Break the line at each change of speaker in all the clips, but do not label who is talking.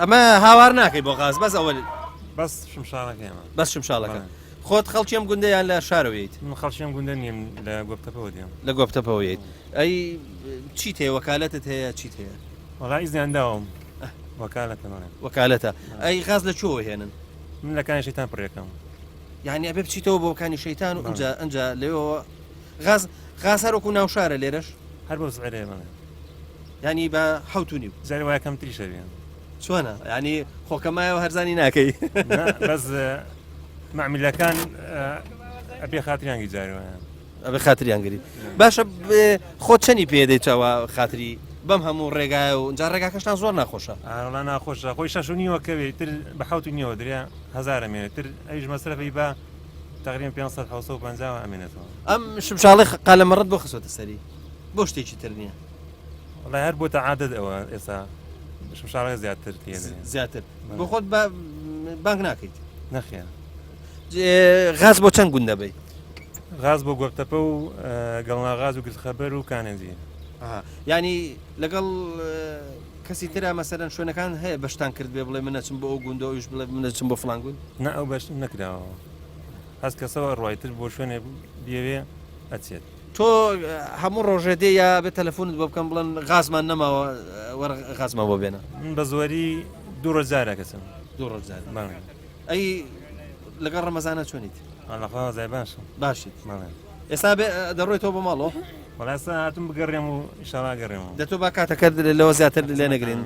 ئەمە هاوار ناکەی بۆ غاز بەس ئەوە
بەس شمشاڵەکە ئێمە
بەس شمشاڵەکە خۆت خەڵکی ئەم گوندە یان لە شارەوە یت؟
من خەڵکی ئەم گوندە نیم لە گۆپتەپەوە دێم.
لە گۆپتەپەوە یت. ئەی چیت هەیە وەکالەتت هەیە چیت هەیە؟
وەڵا ئیزنیان داوم وەکالەتە بەڵێ.
وەکالەتە. ئەی غاز لە کوێوە هێنن؟
من لە کانی شەیتان پڕیەکەم.
یعنی ئەبێ بچیتەوە بۆ کانی شەیتان و ئەنجا ئەنجا لەوێوە غاز غاز هەر وەکو ناوشارە لێرەش؟
هەر بەو سعرەیە بەڵێ.
یعنی بە 7.5.
جاری وایە کەمتریش هەبێ.
چۆنە یعنی خۆکە مایەوە هەرزانی ناکەی؟
بەس مەعمیلەکان ئەبێ خاتریان گری جاری وایە.
ئەبێ خاتریان گری. باشە خۆ چەنی پێ دەیتەوە خاتری بەم هەموو ڕێگایە و جا ڕێگاکەشتان زۆر ناخۆشە.
ئاڵا ناخۆشە خۆی شەش و نیوە کەوێ تر بە حەوت و نیوە درێ هەزارە مێنێ تر ئەویش مەسرەفی بە تقریبا 500 750 ئەمێنێتەوە.
ئەم شمشاڵی قالەمەڕت بۆ خستۆتە سەری بۆ شتێکی تر نییە.
وەڵای هەر بۆتە عادەت ئەوە ئێستا شمشاڵەکە زیاتر تێدەێ.
زیاتر بۆ خۆت بانگ ناکەیت؟
نەخێر.
غاز بۆ چەند گوند دەبەی؟
غاز بۆ گۆپتەپە و گەڵناغاز و گرتخەبەر و کانێنجی.
ینی لەگەڵ کەسی ترا مەسەرەن شوێنەکان هەیە بەشتان کرد بێ بڵێ من نەچم بۆ ئەو گوندە ئەوش بڵێ من نەچم بۆ فلان گوند؟
نا ئەو بەش نەکراوە هەست کەسەوە ڕوایتر بۆ شوێنێ بیەوێ ئەچێت.
تۆ هەموو ڕۆژێ دێ یا بێ تەلەفۆنت بۆ بکەم بڵێن غازمان نەماوە وەرە غازمان بۆ بێنە؟
من بە زۆری دوو ڕۆژ جارێک ئەچم.
دوو ڕۆژ جارێک. بەڵێ. ئەی لەگەڵ ڕەمەزانە چۆنیت؟
وەڵا خوا ڕەزای باشم.
باشیت.
بەڵێ.
ئێستا بێ دەڕۆیتەوە بۆ ماڵەوە؟
وەڵا ئێستا هاتووم بگەڕێم و ئیشەڵا گەڕێمەوە.
دە تۆ با کاتەکەت لەوە زیاتر لێ نەگرین.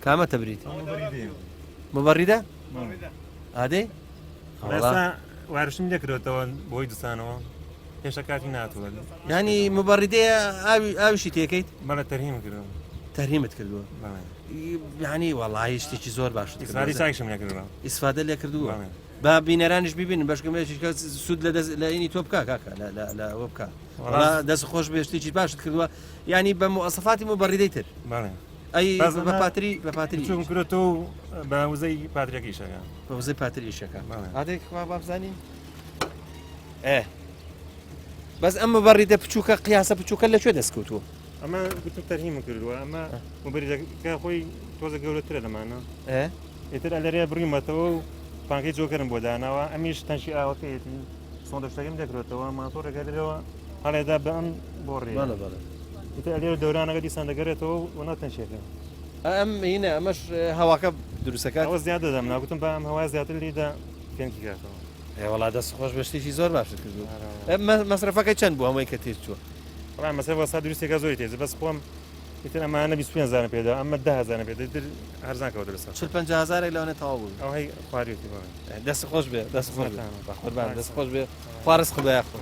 کامە تەبریت؟ مبەڕیدە؟ ئادەی؟
ئێستا وارشم لێکرێتەوە بۆی دوسانەوە هێشتا کاتی ناتوە.
ینی مبەڕیدەیە ئاوی ئاویشی تێکەیت؟
بەڵێ تەرهیم کردم.
تەرهیمت کردووە؟ یعنی وەڵی شتێکی زۆر باش
ئیسفادەی چاکیشم لێ کردووە.
ئیسفادە لێ کردووە. با بینەرانیش ببینن بەشکم کەس سوود لە دەست لە ئینی تۆ بکا کاکە لە ئەوە بکا. وەڵا دەست خۆش بێ شتێکی باشت کردووە ینی بە موسەفاتی مبەڕیدەی تر.
بەڵێ.
ئەی بە پاتری بە پاتری
چوم کرۆتۆ و بە وزەی پاتریەکە ئیشەکە.
بە وزەی پاتری ئیشەکە. ئادەی خوا بابزانین. ئێ بەس ئەم مبەڕیدە بچووکە قیاسە بچووکە لە کوێ دەست کەوتووە؟
ئەمە گوتم تەرهیم کردووە ئەمە مبەریدەکە خۆی تۆزە گەورەترە لەمانە. ئیتر ئەلەرێ بڕیمەتەوە و پانکەی جۆکەرم بۆ داناوە ئەمیش تەنشی ئاوەکەیەتی سۆندەشتەکەم دەکرێتەوە ماتۆڕێکە لێرەوە هەڵێدا بە ئەم بۆڕێ.
بەڵێ بەڵێ.
ئیتر ئەلێرە دەورانەکە دیسان دەگەرێتەوە و ناو تەنشیەکە.
ئەم هینە ئەمەش هەواکە دروستەکات؟
ئەوە زیادە دەم ناگوتم با ئەم هەوا زیاتر لیدا فێنکی کاتەوە.
وەڵا دەست خۆش بە شتێکی زۆر باشت کردووە. مەسرەفەکەی چەند بوو ئەمەی کە تێچووە؟
وەڵا مەسرەف وەستا دروستێکە زۆری تێچ بەس خۆم ئیتر ئەمانە 25 هەزارم پێدا ئەمە 10 هەزارم پێدا ئیتر هەرزان کەوتە لەسەر.
40 50 هەزارێک لەوانەیە تەواو بوو.
ئەو هەی خواردوێتی بەڵێ.
دەست خۆش بێ دەست خۆش بێ. بەقوربان دەست خۆش بێ خوا ڕزقت بە یاخوا.